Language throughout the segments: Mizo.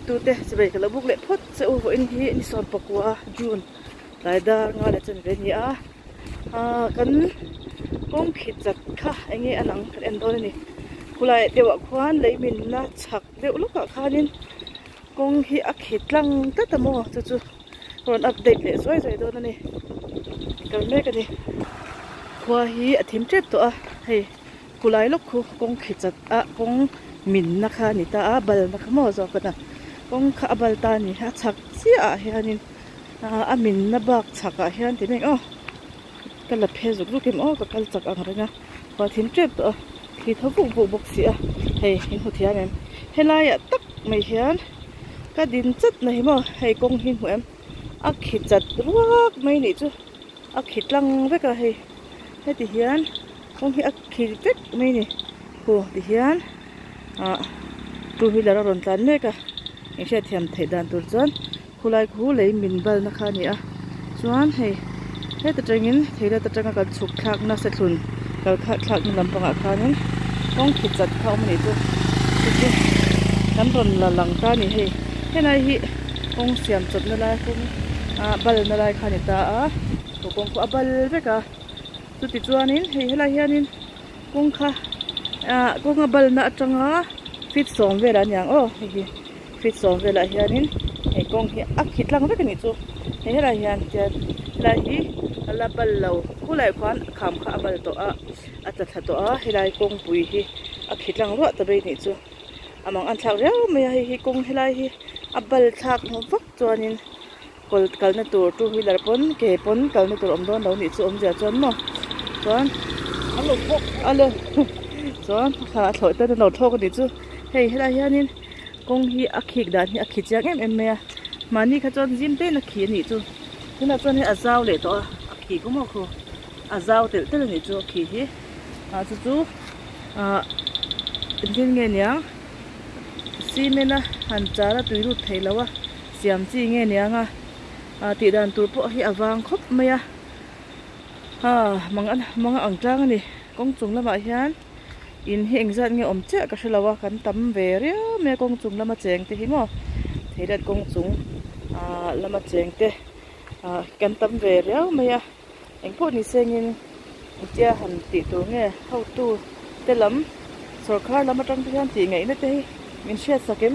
tute chibai ka lo buk leh phawt che u vawiin hi ni sawm pakua June tlai dar nga leh chuan ve a ni a ah kan kawng khi chat kha eng nge a lang kan en dawn a ni khulai deuh ah khuan lei minna chhak deuh lawkah khanin kawng hi a khi tlang tlat a maw chu chu rawn update leh zuai zuai dawn a ni kal mek a ni khua hi a thim tep tawh a hei khulai lawk khu kawng khi chat a kawng minna kha a ni ta a balna kha maw zawk a kawng kha a bal ta a ni a chhak chiah ah hianin ah a minna bak chhak ah hian ti mai aw ka la phe zuk zuk em aw ka kal chak ang reng a khua thim tep tawh a thli tho vuk vuk bawk si a hei in hmu thiam em helai ah tak mai hian ka din chat na hi maw hei kawng hi hmu em a khi chat ruak mai nih chu a khi tlang vek a hei heti hian kawng hi a khi vek mai a ni khu ti hian ah two wheeler a rawn tlan mek a in hriatthiam theih dan tur chuan khulai khu lei min balna kha a ni a chuan hei heta tangin theilet atanga kan chhuk thlakna sethlun kal kha thlakna lampangah khanin kawng khi chat kha a awm a nih chu chu chu kan rawn la lang ta a ni hei helai hi kawng siam chawpna lai kawng ah balna lai kha a ni ta a chu kawng pawh a bal vek a chuti chuanin hei helai hianin kawng kha ah kawng a balna atanga feet sawm velah a niang aw hei hi. Feet sawm velah hianin he kawng hi a khi tlang vek a nih chu hei helai hian tian helai hi a la bal lo khulai khuan a kham kha a bal tawh a a tla thla tawh a helai kawngpui hi a khi tlang ruah ta mai a nih chu a mang an thlak riau mai a hei hi kawng helai hi a bal thlak vak chuanin kawl kalna tur two wheeler pawn ke pawn kalna tur awm dawn lo nih chu awmzia chuan maw chuan a lo chuan a thlawh ten a lo thlawk a nih chu hei helai hianin. Kawng hi a khik dan hi a khi chiang em em mai a mahni kha chuan zim te in a khi a nih chu tunah chuan hei a zau leh tawh a a khi kawng maw khu a zau telh telh a nih chu a khi hi ah chu chu ah engtin nge niang cement a han char a tui lut thei lo a siam chi nge niang a ah tih dan tur pawh hi a vang khawp mai a ah mang a mang a ang tlang a ni kawng chung lamah hian. In hi engzat nge awm chiah ka hrelo a kan tam ve riau mai a kawng chung lama cheng te hi maw theilet kawng chung ah lama cheng te ah kan tam ve riau mai a engpawh ni sengin engtia han tih tur nge hotu te lam sawrkhar lam atang te hian tih ngaihna te hi min hriat sak em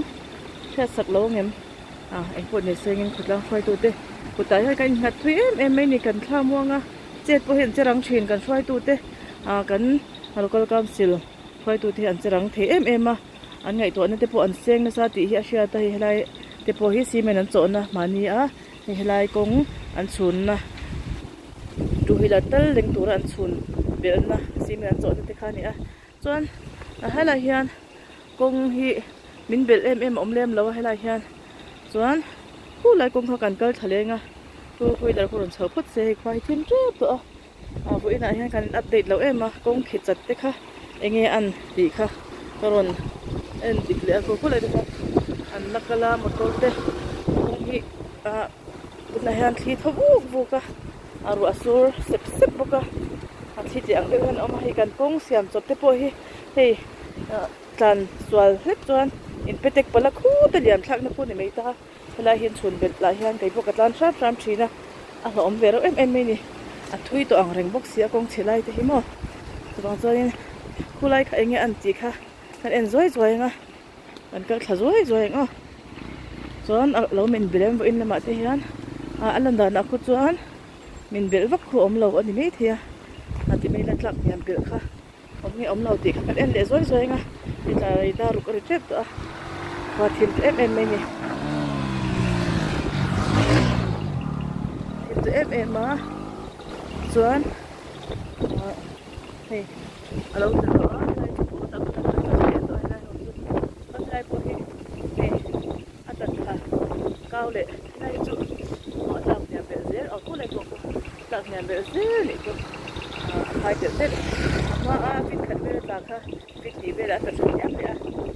hriat sak lo ang em ah engpawh ni sengin khawtlang hruaitu te kutah hian kan innghat thui em em mai a ni kan thla muang a chet pawh hi an che rang thin kan hruaitu te ah kan. Local council hruaitute hi an che rang thei em em a, an ngaihtuahna te pawh an seng nasa tih hi a hriat a, hei helai te pawh hi cement an chawhna mahni a, hei helai kawng an chhunna two wheeler tal leng tura an chhun belhna cement an chawhna te kha a ni a, chuan a helai hian kawng hi min belh em em a awm lem lo a helai hian chuan khulai kawng kha kan kal thla leng a two wheeler khaw rawn chho phawt se hei khua hi thim tep tawh a. A vawiinah hian kan update loh em a kawng khi chat te kha enge an tih kha ka rawn en dik leh a khaw khawlai te kha an la kal a motor te kawng hi ah tunah hian thli thaw vuk vuk a a ruah sur sep sep bawk a a thli tih ang deuh hian a awm a hei kan kawng siam chawp te pawh hi hei ah tlan sual hlek chuan in petek palh a khut a lian thlakna khu a ni mai ta. Helai hian chhun belh lah hian kei pawh ka tlan hram hram thin a, a hlauhawm ve reuh em em mai a ni. A thui tawh ang reng bawk si a kawng chhe lai te hi maw. Chuvang chuanin khulai kha enge an tih kha kan en zuai zuai ang a, kan kal thla zuai zuai ang aw. Chuan a lo min belh em vawiin lamah te hian a lan danah khu chuan min belh vak khu a awm lo a ni maithei a, a ti mai la tlak hniam belh kha. Awm nge awm lo tih kha kan en leh zuai zuai ang a, hei tlai dar ruk a ri tep tawh a, khua thim ta em em mai a ni. Thim ta em em a, chuan ah hei a lo tla tawh a helai chu pawh tak tak a tla leh tawh a helai ho chu helai pawh hi hei a tla thla kau leh helai chu a tlak hniam belh zel aw khawlai pawh a tlak hniam belh zel a nih chu ah a khai telh telh a hma a fit khat vel a tla kha fit hnih velah a tla tha hniam leh a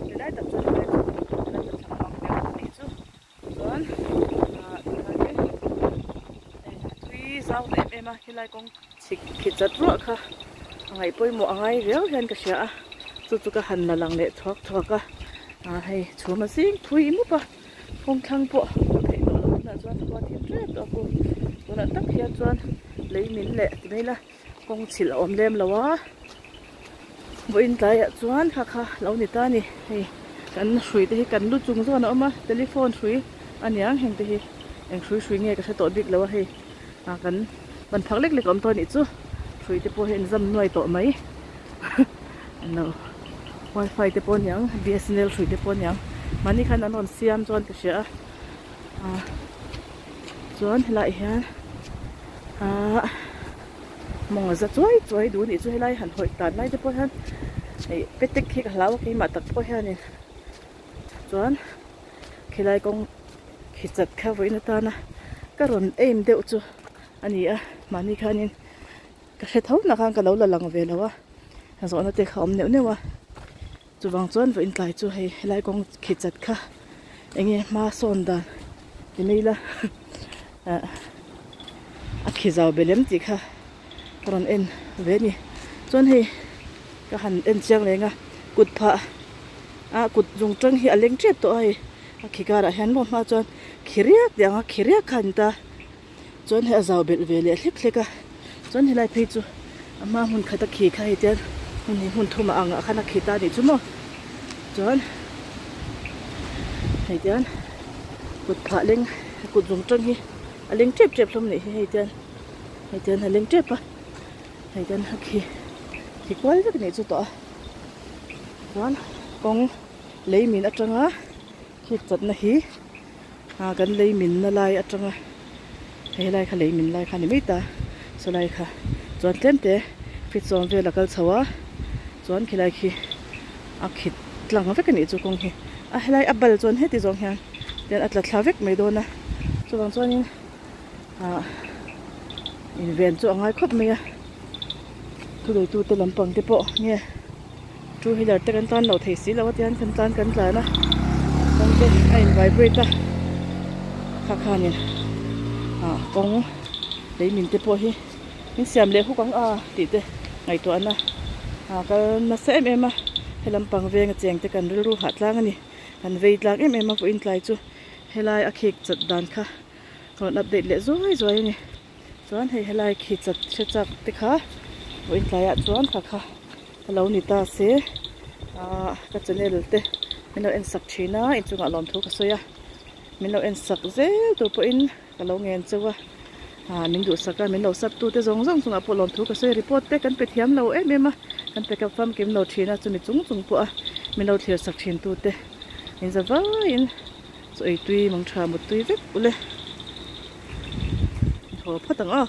helai tak chuan helai chu a la tla thla ang deuh a nih chu chuan ah tikhan in hei a tui zau ta em em a helai kawng chhik khi chat ruah kha a ngaih pawimawh a ngai riau hian ka hria a chu chu ka han la lang leh thuak thuak a ah hei chhum a zing thui mup a. Kawng thlang pawh hmuh theih tawh loh tunah chuan khua thim tep tawh a kung tunah tak hian chuan lei min leh ti mai ila kawng chhilh a awm lem lo a vawiin tlaiah chuan kha kha lo ni ta a ni hei kan hrui te hi kan lu chung zawn a awm a telephone hrui a niang heng te hi eng hrui hrui nge ka hre tawh bik lo a hei ah kan ban phak lek lek a awm tawh a nih chu hrui te pawh hi an zam nuai tawh mai englo wifi te pawh aniang bsnl hrui te pawh aniang mahni khan an rawn siam chuan ka hria a ah chuan helaiah hian ahh mawng a za chuai chuai duh anih chu helai han hawi tan lai te pawh hian ih petek hi ka hlau a keimah tak pawh hianin chuan khilai kawng khi chat kha vawiin atana ka rawn aim deuh chu a ni a mahni khanin ka hre tho nak a ka lo la lang ve lo a zawhna te kha a awm neuh neuh a chuvang chuan vawiin tlai chu hei helai kawng khi chat kha eng nge hma sawn dan ti mai ila ah a khi zau be lem tih kha ka rawn en ve a ni chuan hei ka han en chiang leng a kut phah ah kut zawng tang hi a leng tep tawh a hei a khi karah hian maw hma chuan khi riak tih ang a khi riak kha a ni ta. Chuan hei a zau belh ve leh hlek hlek a, chuan helai phei chu a hma hmun khat a khi kha hei tian hmun hi hmun thum a ang ah khan a khi ta anih chu maw chuan hei tian kut phah leng kut zawng tang hi a leng tep tep hlawm anih hi hei tian hei tian a leng tep a hei tian a khi khi kual vek anih chu tawh a chuan kawng lei min atanga khi chawtna hi. Ah kan lei min na lai atanga hei helai kha lei min lai kha a ni mai ta saw lai kha chuan tlem te feet sawm vel a kal chho a chuan khilai khi a khit tlang vek a nih chu kawng hi a helai a bal chuan heti zawng hian tian a tla thla vek mai dawn a chuvang chuanin ah inven chu a ngai khawp mai a thuneitute lampang te pawh nge. Two wheeler te kan tlan loh theih si loh a tihian kan tlan kan tlan a kawng te a in vibrate a kha khanin ah kawng lei min te pawh hi min siam leh huk ang a tih te ngaihtuahna ah kal nasa em em a helam pang veng a cheng te kan rilru hah tlang a ni kan vei tlang em em a vawiin tlai chu helai a khik chat dan kha rawn update leh zuai zuai a ni. Chuan hei helai khi chat hre chak te kha vawiin tlaiah chuan kha kha a lo ni ta se ahh ka channel te min lo en sak thin a inchungah lawmthu ka sawi a min lo en sak zel tur pawhin ka lo ngen cheu a ah min duhsak a min lo sub tu te zawng zawng chungah pawh lawmthu ka sawi a report te kan pe thiam lo em em a kan pe kap famkim lo thin a chumi chung chung pawh a min lo thlir sak thin tu te in za vaiin chaw ei tui mangtha mut tui vek ule. Haw phawt ang aw.